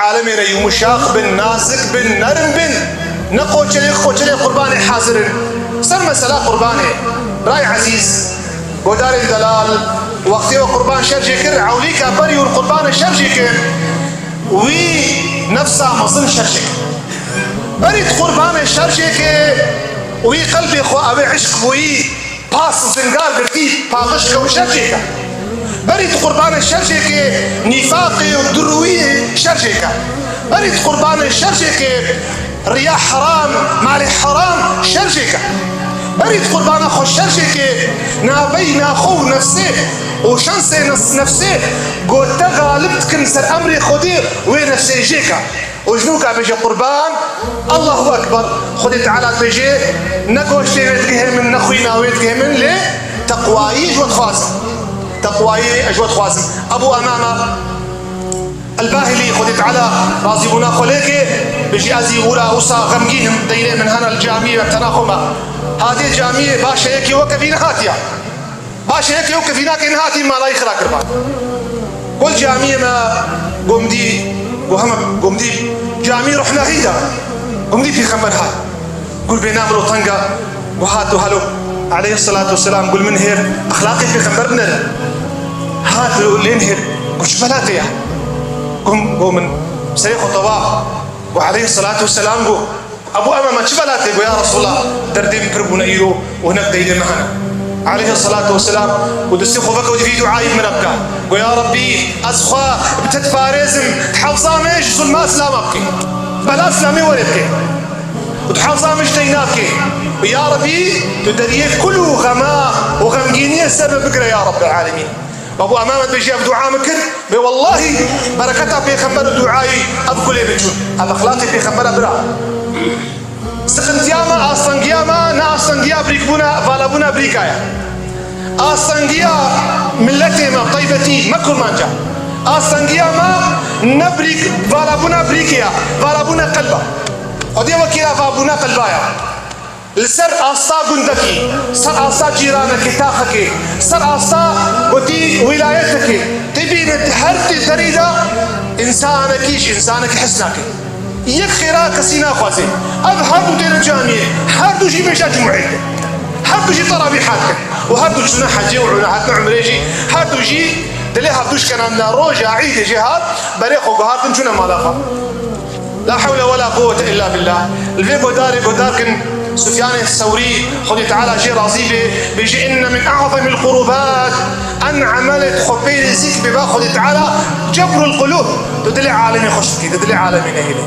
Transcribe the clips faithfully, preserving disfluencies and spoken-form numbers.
Alemê re yumuşak bin, nazik bin, nerm bin. Ne qoçerê, qoçerê qurbanê hazir in. Ser mesela qurbanê. Ray ezîz, godarên delal, wextê we qurban şerjê kir, ewlîka berî wir qurbanê şerjê kir, wî nefsa mezin şerjê kir. Berî tu qurbanê şerjê kê, wî qelbê xwe ew ê işq bûyî, pas û zingar girtî, paqij ke û şerjê ke. Berî tu qurbanê şerjê kê, nîfaqê û dirûyê şerjê ke. Berî tu qurbanê şerjê kê, riya heram, malê heram şerjê ke. Berî tu qurbana xwe şerjê kê, naveyna xwe û nefsê û şensê nefs-, nefsê ku te xalib dikin ser emrê Xwedê, wê nefsê jê ke. Û ji nûka bêje qurban, Allahu Ekber. Xwedê Teala dibêje, ne goştê wê digihê min, ne xwîna wê digihê min, lê teqwayî ji we dixwazim. Teqwayî ji we dixwazim. Ebu Emame El-Bahilî, Xwedê Teala razîbûna xwe lê ke, bêjî, ez î wira wisa xemgîn im, deynê min hene li camiyê me, tena xwe me. Hatê camiyê, baş e, yekê weke vî nehatiya. Baş e, yekê weke vî nake, nehatî mala wî xira kiriba. Gul camiyê me, gomdî, go heme gomdî camî ruhnahî da. Gomdî pêxember hat. Gul bêna min û tenga, go hat û halo, aleyhisselatu vesselam, gul min hêr, exlaqê pêxember binere. Hat û lên hêr, go çi belatê ya? Gom, go min serê xwe tewaf. Go aleyhisselatu vesselam, go Ebu Emame, çi belatê? Go ya Resulallah, derdê min pir bûne îro û hinek deynê min hene. Aleyhisselatu vesselam, û destê xwe veke û dibî duayî min re bike. Go ya Rabbî, ez xwe bi te diparêzim, dihefza min ji zulma Îslama bike. Bela Îslamê werê bike. Û dihefza min ji deyna bike. Û ya Rabbî, tu deriyê kul û xema û xemgîniyê ser min bigire ya Rabbel Alemîn. Ebu Emame dibêjî, ev dua min kir, bê wellahî bereketa pêxember û duayî ev gulê min çûn. Ev exlaqê pêxembera bira. Siqintiya me, astengiya me, ne astengiya birîkbûna, valabûna birîka ye. Astengiya miletê me, teybetî, me kurmanca. Astengiya me ne birîk, valabûna birîkê ye, valabûna qelba. Xwedê wekîla valabûna qelba ye. Li ser asta gundekî, ser asta cîranekî, taxekî, ser asta gotî wîlayetekî, tê bîne di her tê derî de însanekî ji însanekî hez nake. Yek xêra kesî naxwaze. Ev her du têne camiyê, her du jî bêje cumûeyê dikin. Her du jî terawîha dikin. Û her du çûne hecê û hatine umrê jî, her du jî dilê hevdû şikena, roja îdê jê hat, berê xwe guhartin çûne mala xwe. La hewle we la quwwete illa billah. Li vê godarê godar kin Sufyanê Sewrî, Xwedê Teala jê razî be, bêje, inne min a'zemil qurubat, en emelê xwe pê nêzîk biba Xwedê Teala cebrul qulub. Tu dilê alemê xweş dikî, tu dilê alemê nehêlî.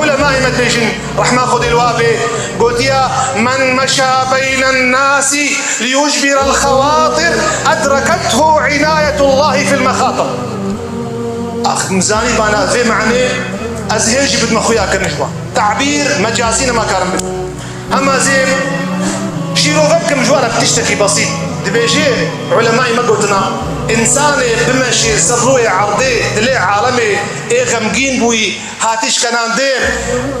Ulemayê me dibêjin, rehma Xwedê li wa be, gotiya, men meşa beynen nasi liyujbirel xewatir edrekethu inayetullahi fil mexatir. Ax, min zanî bana vê manê, ez hê jî bidime xuya kirin ji wan. Tabîr mecazî nema karim bidim. Hema zê şîrove bikim ji wan re bi tiştekî besît. Dibêje, ulemayê me gotina, însanê bimeşê ser rûyê erdê, dilê alemê ê xemgîn bûyî, hatî şikenan dê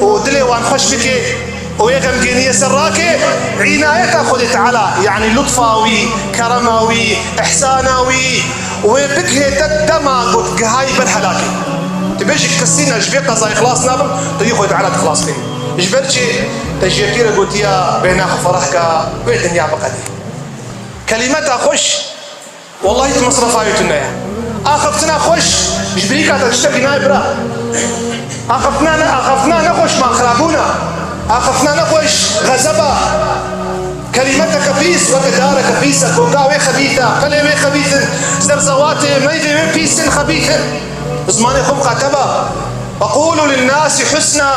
û dilê wan xweş bike û yê xemgêniyê ser rake, înayeta Xwedê Teala, yanî lutfa wî, kerema wî, ihsana wî, wê bigihê te dema ku gihayî ber helakê. Tu bêjî kesî ne, ji vê qezayê xilas nabim, tu yê Xwedê Teala dixelas kê. Ji ber çi? Te ji yekê re gotiya bêhna xwe ferah ke, wê dinya biqedê. Kelîmeta xweş, wellahî tu mesrefa wê tune ye. Axiftina xweş ji birîka te tiştekî nayê bira. Axiftina ne, axiftina ne xweş ma xirabûn e. Axiftina ne xweş xezeb e. Kelîmeteke pîs weke dareke pîs e. Koka wê xebît e, qelê wê xebît in, zerzewatê meyvê wê pîs in, xebît in. Zimanê xwe miqate be. Ve qûlû linnâsî husna.